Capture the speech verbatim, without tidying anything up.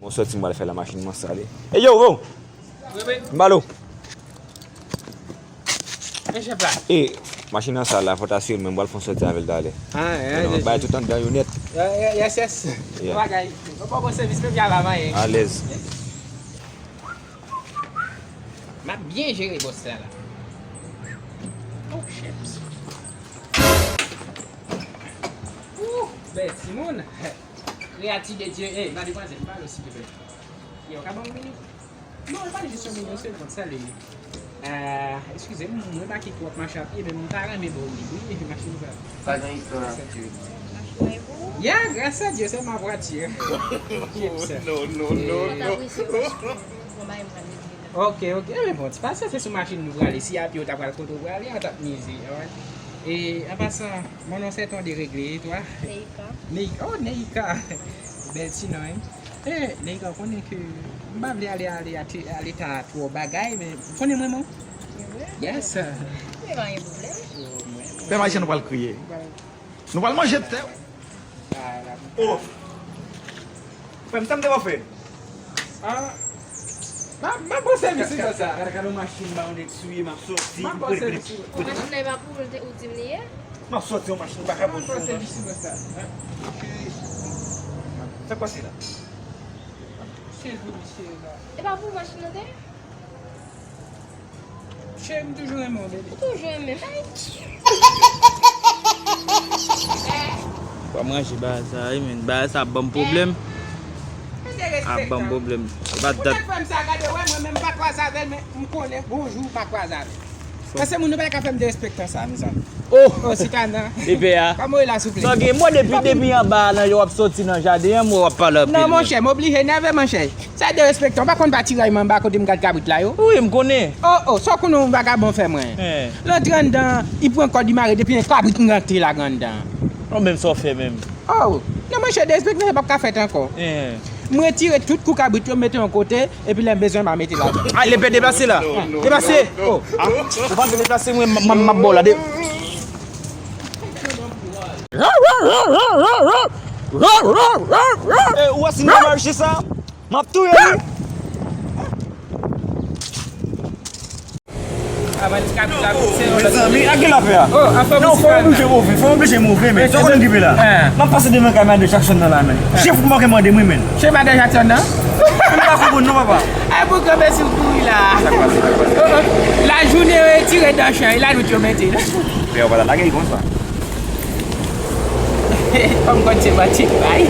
Yon sòti m pral fè la, machin mwen sale. E yo, bro! Wi, wi. M ba l ou. Men chèf la. E, machin nan sal la, fò w ta swiv mwen, m pral fè yon sòti avè l talè. Ah, yeah, yeah, bay tout anndan yo nèt. Yeah, yeah, yes, yes. Yeah. Bagay. Ou pa bon sèvis, men byen la, manyen. Alèz. M ap byen jere bòs la, la. Oh, shit. Ouh, bèl timoun. Kreyati de Dye. Ey, mademwazèl, pale, silvouplè. Yo, ka ban m yon minit? Non, e pa jis yon minit, yon segond, salut. Ah, eskize m, mwen pa ki twòp mache a pye, men m ta renmen ba w li, wi, machin sa. Pa gen ikan. Grâce à Dieu. Machin nan e pou ou? Ya, grâce à Dieu, c'est ma voiture. Chips. Non, non, non, non. Mwen ta apresye w paske m gon bagay m pral regle la. Ok, ok. Ebyen bon, ti pasyans, se sou machin nou prale. Si a pye w ta pral kote w prale, an t ap mize, alright? E, an pasan, mon nom c'est ton dérèglé, et toi? Neika. Neika, oh, Neika. Bèl ti non, wi. Eh, Neika, ou konnen ke m pa vle ale, ale, ale, ale ta twò bagay, men ou konnen mwen, mwen. Yes. Men pa gen pwoblèm. Pè Marishan, nou pral kriye. Nou pral manje tè. Oh! Frè m, sa m te fè? Ah. M ap, m ap pran sèvis li konsa. Gade, gade yon machin ba yon nèg swiye, m ap sòti. M ap pran sèvis li. Machin nan e pa pou ou, ou di m li ye? M ap sòti yon machin, m pa ka pran sèvis li konsa. Sa k pase la? Cheri, cheri la. E pa pou ou machin nan te ye? Cheri, m toujou renmen w, baby. Ou toujou renmen m, ey. W ap ranje bagay sa, wi, men bagay sa ap ban m pwoblèm. Ap ban m pwoblèm. E pa dat. Ou te fè m sa, gade, wè, mwen menm m pa kwaze avè l, men m konnen bonjou m pa kwaze avè l. Paske moun yo pa ka fè m derespektan sa, mezanmi. Oh! Oh, Sitana. Epè a. Kòman w ye la, souple? Sa gen, mwen depi, depi anba a, nan w ap soti nan jaden an, mwen w ap pale anpil. Non, monchè, m oblije nève, monchè. Sa derespektan, w pa konn pa tiray mwen anba kote m gad kabrit la yo? Wi, m konnen. Oh, oh, sa w konnen yon vagabon fè mwen? Eh. L antre anndan, li pran kòd, li mare depi yon kabrit m rantre la anndan. Ou menm sa w fè menm? Oh, non, monchè, derespektan sa p ap ka fèt ankò. Eh. M retire tout kou kabrit yo, m mete yon kote, epi lè m bezwen, m a mete la. Ay, lepè, deplase la. Deplase. Oh, ah, ou pa vle deplase, mwen, m, m, m ap ba w la. De- Eh, ou wè si nou mache sa? M ap touye li. Avan ti kabrit la, se yon lòt. Mezanmi, a gen lapè a. Oh, anfòm. Non, fò oblije move, fò oblije move, men. Sa w konn rive la? M ap pase devan kay Madan Jackson nan la, men. Chef ou manke mande m, wi, men. Chef Madan Jackson nan? M pa konprann non, papa. Ay, pou granmèsi w kouri la. Oh, oh. Lajounen yo retire dan chan, e lanwit yo mete. Pè, yo pa ta lage l konsa. Kòm kòd se manti bay.